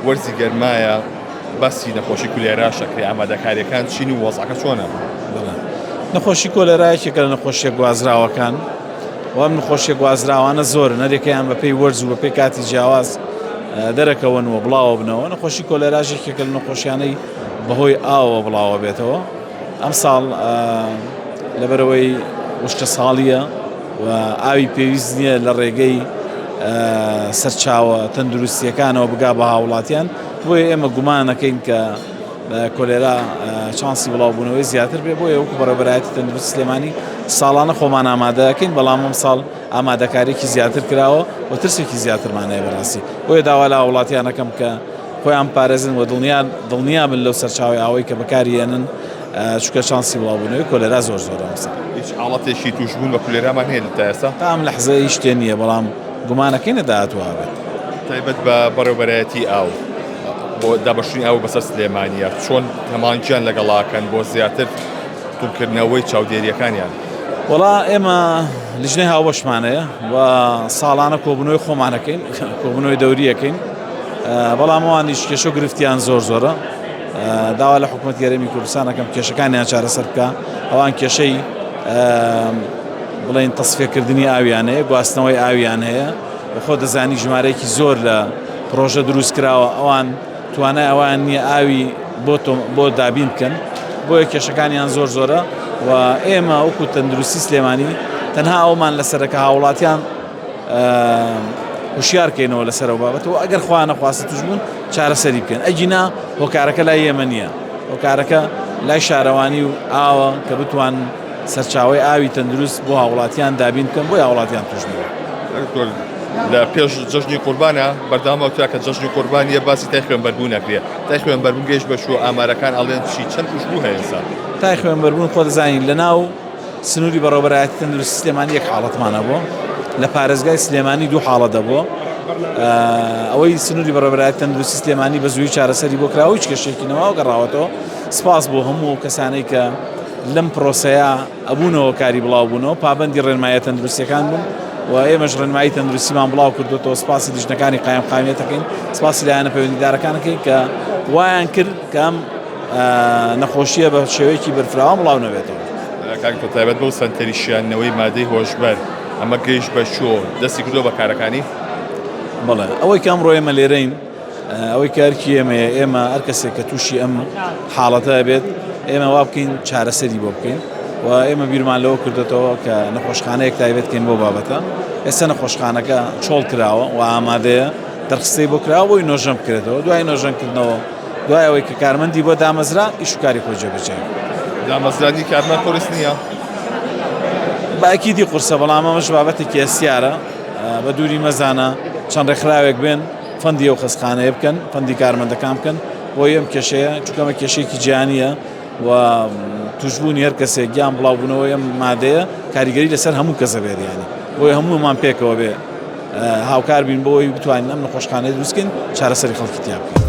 وەرزی گەرمایە باسی نەخۆشی کولێراش ئەکرێ ئامادەکاریەکان چین و وەزعەکە چۆنە؟ نەخۆشی کۆلێرا یەکێکە لە نەخۆشیە گوازراوەکان و ئەم نەخۆشیە گوازراوانە زۆرن هەرێکەیان بەپێی وەرز و بەپێی کاتی جیاواز دەرەکەون و بڵاوە بنەوە نەخۆشی کۆلێراش یەکێکە لە نەخۆشیانەی بەهۆی ئاوە بڵاوە بێتەوە ئەم ساڵ لەبەرەوەی وشکە ساڵیە و ئاوی پێویست نییە لە ڕێگەی سەرچاوە تەندروستیەکانەوە بگا بە هاوڵاتیان بۆیە ئێمە گومانەکەین کە کۆلێرا چانسی بڵاوبوونەوەی زیاتر بێ بۆیە وەکو بەڕێوەبەرایەتی تەندروستی سلێمانی ساڵانە خۆمان ئامادەکەین بەڵام ئەم ساڵ ئامادەکاریکی زیاتر کراوە و ترسێکی زیاترمان هەیە بەڕاستی بۆیە داوا لە هاوڵاتیانەکەم کە خۆیان پارێزن و دڵنیان دڵنیا بن لەو سەرچاوی ئاوەی کە بەکاریێنن چونکە چانسی بڵاوبوونەوەی کۆلێرا زۆر زۆرە ئەمساڵ. هیچ حاڵەتێکی تووشبوون بە کولێرامان هەیە تا ئێستا؟ تا ئەم لەحزەیە هیچ شتێ نییە بەڵام گومانەکەی لە داهاتوو هەبێت. تایبەت بە بەڕێوەبەرایەتی ئاو بۆ دابەشکردنی ئاو بەسەر سلێمانییە چۆن هەماهەنگیان لەگەڵاکەن بۆ زیاتر توندکردنەوەی چاودێرییەکانیان؟ وەڵا ئێمە لیژنەی هاوبەشمان هەیە و ساڵانە کۆبوونەوەی خۆمانەکەین کۆبوونەوەی دەوریەکەین بەڵام ئەوانیش کێشە و گرفتیان زۆر زۆرە داوا لە حکوومەتی هەرێمی کوردستان ئەکەم کێشەکانیان چارەسەر بکە ئەوان کێشەی بڵێن تەسفێکردنی ئاویان هەیە گواستنەوەی ئاویان هەیە خۆ دەزانی ژمارەیەکی زۆر لە پرۆژە دروست کراوە ئەوان توانای ئەوان نییە ئاوی بۆ بۆ دابین بکەن بۆیە کێشەکانیان زۆر زۆرە و ئێمە وەکو تەندروستی سلێمانی تەنها ئەومان لەسەرەکە هاوڵاتیان هوشیار کەینەوە لەسەر ئەو بابەتە و ئەگەر خوا نەخواستە توش بوون چارەسەری بکەن ئەگینا هۆکارەکە لای ئێمە نییە هۆکارەکە لای شارەوانی و ئاوە کە بتوان سەرچاوی ئاوی تەندروست بۆ هاوڵاتیان دابین بکەن بۆ هاوڵاتیان توش بوون. لە پێش جەژنی قوربانە بەردەوام ئەوترا کە جەژنی قوربانیە باسی تای خوێنبەربوون ئەکرێ تای خوێنبەربوون گەیشت بە شوو ئامارەکان ئەڵێن چی چەند توشبوو هەیە ئێستا؟ تای خوێنبەربوون خۆ دەزانین لەناو سنووری بەڕێوەبەرایەتی تەندروستی سلێمانی یەک حاڵەتمان هەبوو لە پارێزگای سلێمانی دوو حاڵەت هەبوو ئەوەی سنووری بەڕێوەبەرایەتی تەندروستی سلێمانی بە زووی چارەسەری بۆ کراوە هیچ کێشێکی نەماوە گەڕاوەتەوە سپاس بۆ هەموو کەسانەی کە لەم پرۆسەیە ئەبوونەوە کاری بڵاوبوونەوە پابندی ڕێنمایە تەندروستیەکان بوون و ئێمەش ڕێنمایی تەندروستیمان بڵاو کردوێتەوە سپاسی لیژنەکانی قایم قامیەتەکەین سپاسی لایەنە پەیوەندیدارەکانەکەین کە وایان کرد کە ئەم نەخۆشیە بە شێوەیەکی بەرفراوان بڵاو نەبێتەوە. کاک دکتۆر تایبەت بەو سەنتەری شیاندنەوەی مادەی هۆشبەر ئەمە گەیشت بە کوێ دەستی کردووە بە کارەکانی؟ بەڵێ ئەوەی کە ئەمڕۆ ئێمە لێرەین ئەوەی کە ئەرکی ئێمەیە ئێمە هەر کەسێک کە تووشی ئەم حاڵەتە بێت ئێمە وا بکەین چارەسەری بۆ بکەین و ئێمە بیرمان لەوە کردێتەوە کە نەخۆشخانەیەک تایبەت کەین بۆ بابەتە ئێستا نەخۆشخانەکە چۆڵ کراوە و ئامادەیە دەرخستەی بۆ کراوە بۆی نۆژەن بکرێتەوە دوای نۆژەنکردنەوە دوای ئەوەی کە کارمەندی بۆ دامەزرا ئیش و کاری خۆی جێبەجێ. دامەزراندنی کارمەند قورس نییە؟ بە ئەکیدی قورسە بەڵام ئەمەش بابەتێکی هەستیارە بە دووری مەزانە چەند ڕێکخراوێک بێن فەندی ئەو خەستخانەیە بکەن فەندی کارمەندەکان بکەن بۆی ئەم کێشەیە چونکە ئەمە کێشەیەکی جیهانییە و توشبوونی هەر کەسێک یان بڵاوبوونەوەی ئەم مادەیە کاریگەری لەسەر هەموو کەسە بێت یانی بۆیە هەموومان پێکەوە بێ هاوکار بین بۆ ئەوەی بتوانین ئەم نەخۆشخانەیە دروست بکەین چارەسەری خەڵکی تیا بکەین.